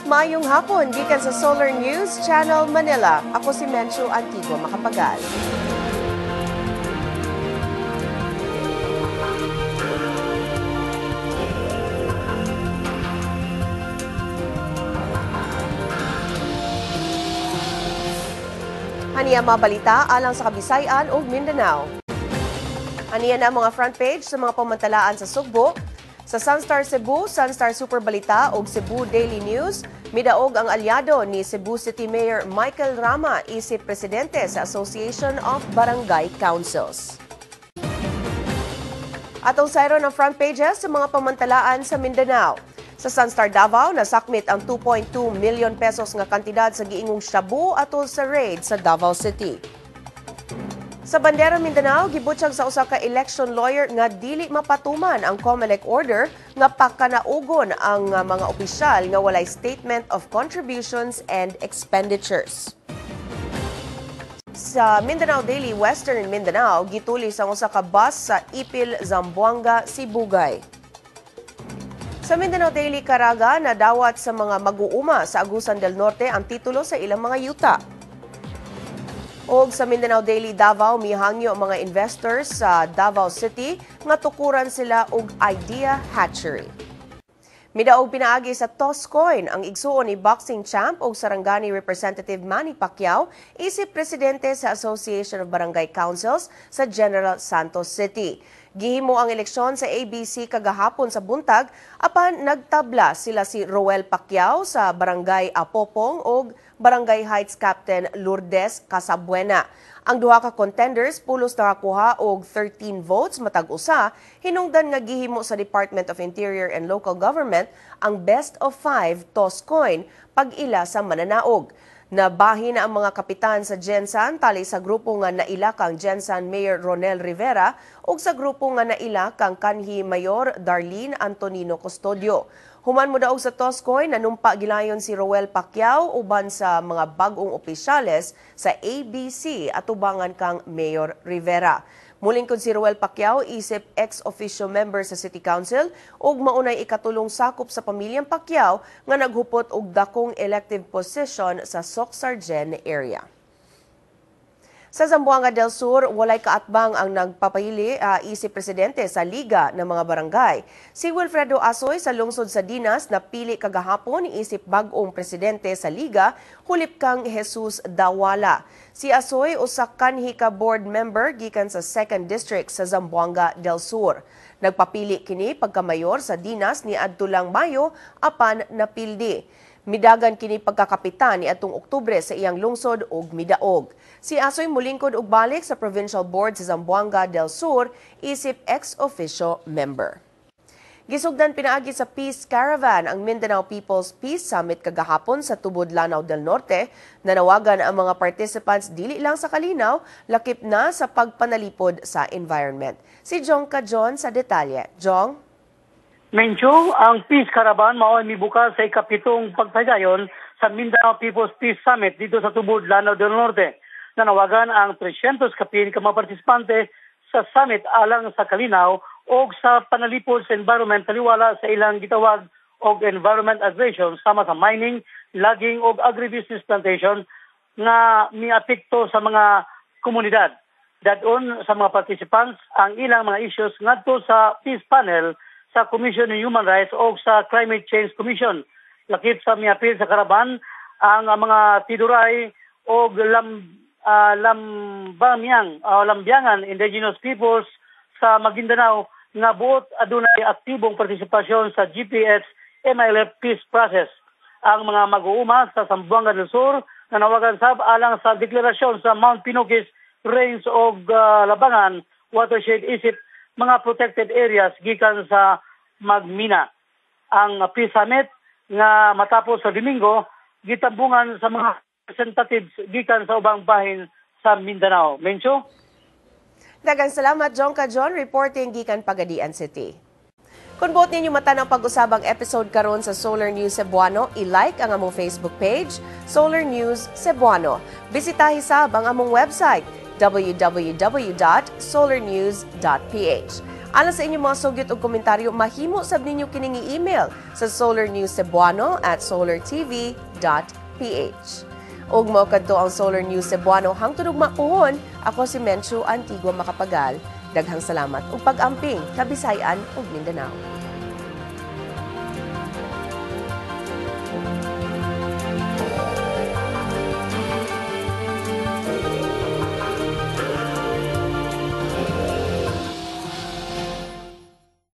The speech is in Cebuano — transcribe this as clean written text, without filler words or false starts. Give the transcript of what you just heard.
Maayong hapon gikan sa Solar News Channel Manila. Ako si Menchu Antigua Makapagal. Aniya mga balita alang sa Kabisayan ug Mindanao. Aniya na ang mga front page sa mga pamantalaan sa Sugbo. Sa Sunstar Cebu, Sunstar Super Balita ug Cebu Daily News, midaog ang alyado ni Cebu City Mayor Michael Rama isip presidente sa Association of Barangay Councils. Atong sayro ng front pages sa mga pamantalaan sa Mindanao. Sa Sunstar Davao, nasakmit ang 2.2 million pesos nga kantidad sa giingong shabu atol sa raid sa Davao City. Sa Bandera Mindanao, gibutsyag sa usa ka election lawyer nga dili mapatuman ang COMELEC order nga pakanaugon ang mga opisyal nga walay statement of contributions and expenditures. Sa Mindanao Daily Western Mindanao, gitulis ang usa ka bus sa Ipil, Zamboanga, Sibugay. Sa Mindanao Daily Caraga, nadawat sa mga mag-uuma sa Agusan del Norte ang titulo sa ilang mga yuta. Og sa Mindanao Daily Davao, mihangyo ang mga investors sa Davao City nga tukuran sila og Idea Hatchery. Midaog pinaagi sa Toscoin ang igsuon ni boxing champ og Sarangani Representative Manny Pacquiao isip presidente sa Association of Barangay Councils sa General Santos City. Gihimo ang eleksyon sa ABC kagahapon sa buntag apan nagtabla sila si Roel Pacquiao sa Barangay Apopong og Barangay Heights Captain Lourdes Casabuena. Ang duha ka contenders pulos nakakuha og 13 votes matag usa, hinungdan nga gihimo sa Department of Interior and Local Government ang best of 5 toss coin pag-ila sa mananaog. Nabahin na ang mga kapitan sa Gensan tali sa grupo nga naila kang Gensan Mayor Ronel Rivera ug sa grupo nga naila kang kanhi Mayor Darlene Antonino Custodio. Human mo daog sa Toscoy, nanumpa gilayon si Roel Pacquiao uban sa mga bag-ong opisyales sa ABC atubangan kang Mayor Rivera. Mulingkod si Roel Pacquiao isip ex-officio member sa City Council ug maunay ikatulong sakop sa pamilyang Pacquiao nga naghupot og dakong elective position sa Socsargen area. Sa Zamboanga del Sur, walay kaatbang ang nagpapahili isip presidente sa Liga ng mga Barangay. Si Wilfredo Asoy sa lungsod sa Dinas napili kagahapon isip bag-ong presidente sa Liga, hulip kang Jesus Dawala. Si Asoy usa kanhi ka board member gikan sa 2nd District sa Zamboanga del Sur. Nagpapili kini pagkamayor sa Dinas ni adtulang Mayo apan napildi. Midagan kini pagkakapitan ni atong Oktubre sa iyang lungsod ug midaog. Si Asoy mulingkod og balik sa Provincial Board sa Zamboanga del Sur isip ex-officio member. Gisugdan pinaagi sa Peace Caravan ang Mindanao People's Peace Summit kagahapon sa Tubod, Lanao del Norte. Nanawagan ang mga participants dili lang sa kalinaw, lakip na sa pagpanalipod sa environment. Si Jong Kajon sa detalye. Jong? Mencho, ang Peace Caravan mao ay mibuka sa ikapitong pagpadayon sa Mindanao People's Peace Summit dito sa Tubod, Lanao del Norte. Nanawagan ang 300 kapin ka mga partisipante sa summit alang sa kalinaw o sa panalipod sa environment taliwala sa ilang gitawag og environment aggression sama sa mining, logging og agribusiness plantation nga miapekto sa mga komunidad. Dadon sa mga participants ang ilang mga issues ngadto sa Peace Panel sa Commission on Human Rights o sa Climate Change Commission. Lakip sa miapil sa karaban ang mga tiduray o Lambiangan Indigenous Peoples sa Maguindanao nga buot adunay aktibong partisipasyon sa GPS MILF Peace Process. Ang mga mag-uuma sa Zamboanga del Sur nanawagan sab alang sa deklarasyon sa Mount Pinukis Range og Labangan Watershed isip mga protected areas gikan sa Magmina. Ang Peace Summit nga matapos sa Domingo gitambungan sa mga representatives gikan sa ubang bahin sa Mindanao. Mencho? Daghang salamat, Jong Kajon, reporting gikan Pagadian City. Kung buot ninyo mata ng pag-usabang episode karon sa Solar News Cebuano, i-like ang among Facebook page, Solar News Cebuano. Bisitahi sab ang among website, www.solarnews.ph. Alang sa inyong mga sugyot ug komentaryo, mahimo sab ninyo kining i-email sa solarnewscebuano@solartv.ph. Ug mao kadto ang Solar News Cebuano hangtod ugma puhon. Ako si Menchu Antigua Makapagal. Daghang salamat ug pag-amping, Kabisayaan ug Mindanao.